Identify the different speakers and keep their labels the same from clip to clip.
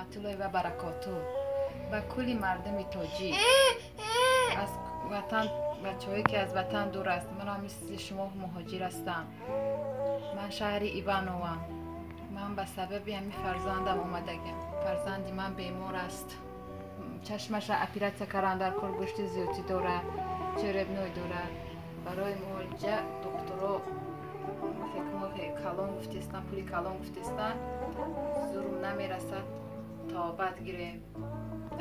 Speaker 1: Раҳматуллоҳи ва баракоту. Ба кулли мардуми тоҷик аз ватан, бачаҳое ки аз ватан дур аст, ман ҳам мисли шумо муҳоҷир ҳастам. Ман шаҳри Ивановам. Ман ба сабаби ҳамин фарзандам омадагам. Фарзанди ман бемор аст. Чашмаша оператсия кардан дар кор, гӯшти зиёдӣ дорад, черепной дорад. Барои муолиҷа духтуро калон гуфтестан, пули калон гуфтестан, зурм намерасад, тобат гирем.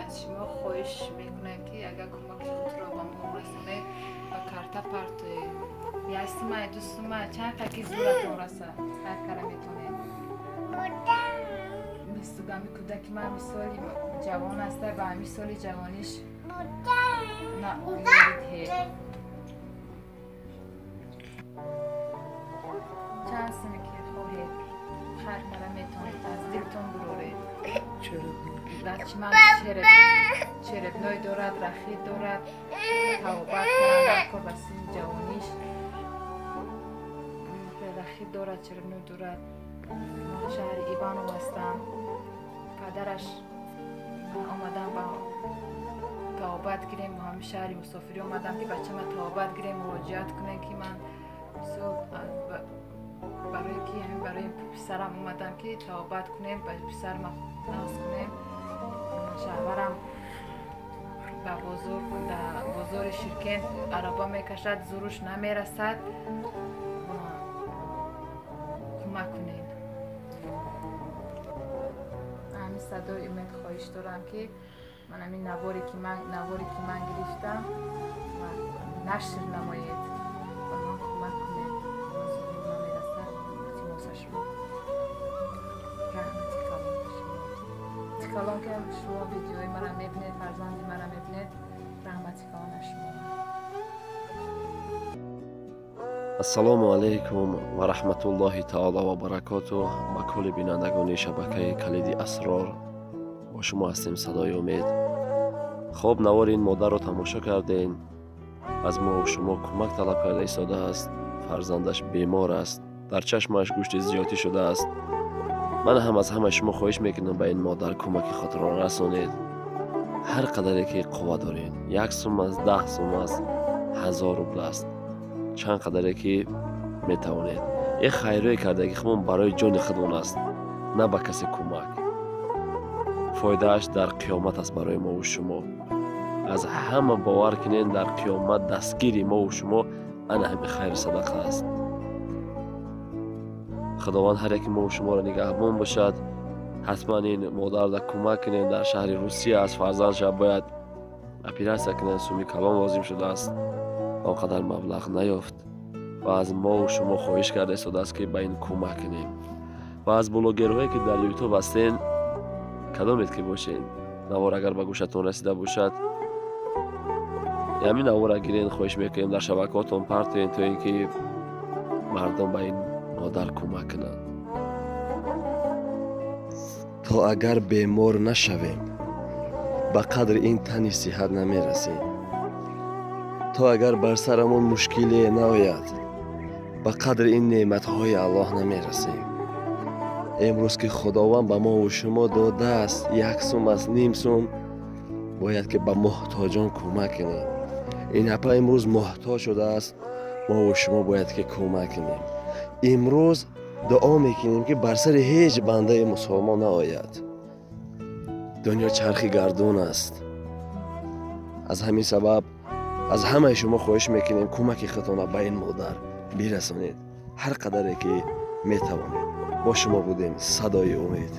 Speaker 1: Аз шумо хоҳиш мекунем, ки агар кӯмаки худро ба мо расонед, ба карта партоед. Як сума, ду сума, чанд қа ки зуратон расад, хайр кара метонед. Мисугами кӯдаки ман мисоли ҷавон аста, ба ҳамин соли ҷавониш на ёридҳед. Чанд суме ки хоҳед, хайр кара метонед, аз дилтон буроред. Бачи ман черепной дорад, рахит дорад, тавобат кардан дар кор ба синни ҷавониш. Рахит дорад, черепной дорад. Ман шаҳри Иванов ҳастам. Падараш омадам ба тавобат гирем, ҳамин шаҳри мусофирӣ омадам, ки бачама тавобат гирем, муроҷиат кунем, ки ман мисол барои ки ҳамин барои писарам омадам, ки тавобат кунем, ба писарам нағз кунем. Шавҳарам ба бозор, дар бозори Ширкент араба мекашад, зуруш намерасад. Кӯмак кунед. Ҳамин садои умед хоҳиш дорам, ки ман ҳамин наворе ки ман гирифтам нашр намоед, ба ман кӯмак кунед. Зурум намерасад, илтимоса шумо. Раҳмати калон ба шумо. Калон ки шумо видеои мара мебинед, фарзанди мара мебинед, раҳмати калон аз шумо.
Speaker 2: Ассалому алайкум ва раҳматуллоҳи таоло ва баракоту. Ба кулли бинандагони шабакаи Калиди Асрор бо шумо ҳастем, Садои Умед. Хоб, навори ин модарро тамошо кардем. Аз мо шумо кӯмак талаб карда истодааст. Фарзандаш бемор аст, дар чашмаш гӯшти зиёдӣ шудааст. Ман ҳам аз ҳамаи шумо хоҳиш мекунам, ба ин модар кӯмаки худро расонед. Ҳар қадаре ки қувва доред, 1 сум аст, 10 сум аст, 1000 рубл аст, чанд қадаре ки метавонед. Ин хайрое кардаги худмон барои ҷони худмон аст, на ба касе кӯмак. Фоидааш дар қиёмат аст барои мову шумо. Аз ҳама бовар кунед, дар қиёмат дастгири мову шумо ана ҳамин хайру садақа аст. Худованд ҳар яки мову шуморо нигаҳбон бошад. Ҳатман ин модарда кӯмак кунед. Дар шаҳри Русия аз фарзандша бояд оператсия кунед, суми калон лозим шудааст, он қадар маблағ наёфт ва аз мову шумо хоҳиш карда истодааст, ки ба ин кӯмак кунем. Ва аз блогерҳое ки дар ютуб ҳастен, кадомед ки бошед, навор агар ба гӯшатон расида бошад, ҳамин навора гирен, хоҳиш мекунем дар шабакаҳотон партоен, то ин ки мардум ба ин модар кӯмак кунанд. То агар бемор нашавем, ба қадри ин тани сиҳат намерасем. То агар бар сарамон мушкиле наояд, ба қадри ин неъматҳои Аллоҳ намерасем. Имрӯз ки Худованд ба мову шумо додааст, 1 сум аст, ним сум, бояд ки ба муҳтоҷон кӯмак кунем. Ин апа имрӯз муҳтоҷ шудааст, мову шумо бояд ки кӯмак кунем. Имрӯз дуо мекунем, ки бар сари ҳеҷ бандаи мусулмон наояд. Дунё чархи гардун аст. Аз ҳамин сабаб аз ҳамаи шумо хоҳиш мекунем, кӯмаки худтонро ба ин модар бирасонед, ҳар қадаре ки метавонед. Бо шумо будем, Садои Умед.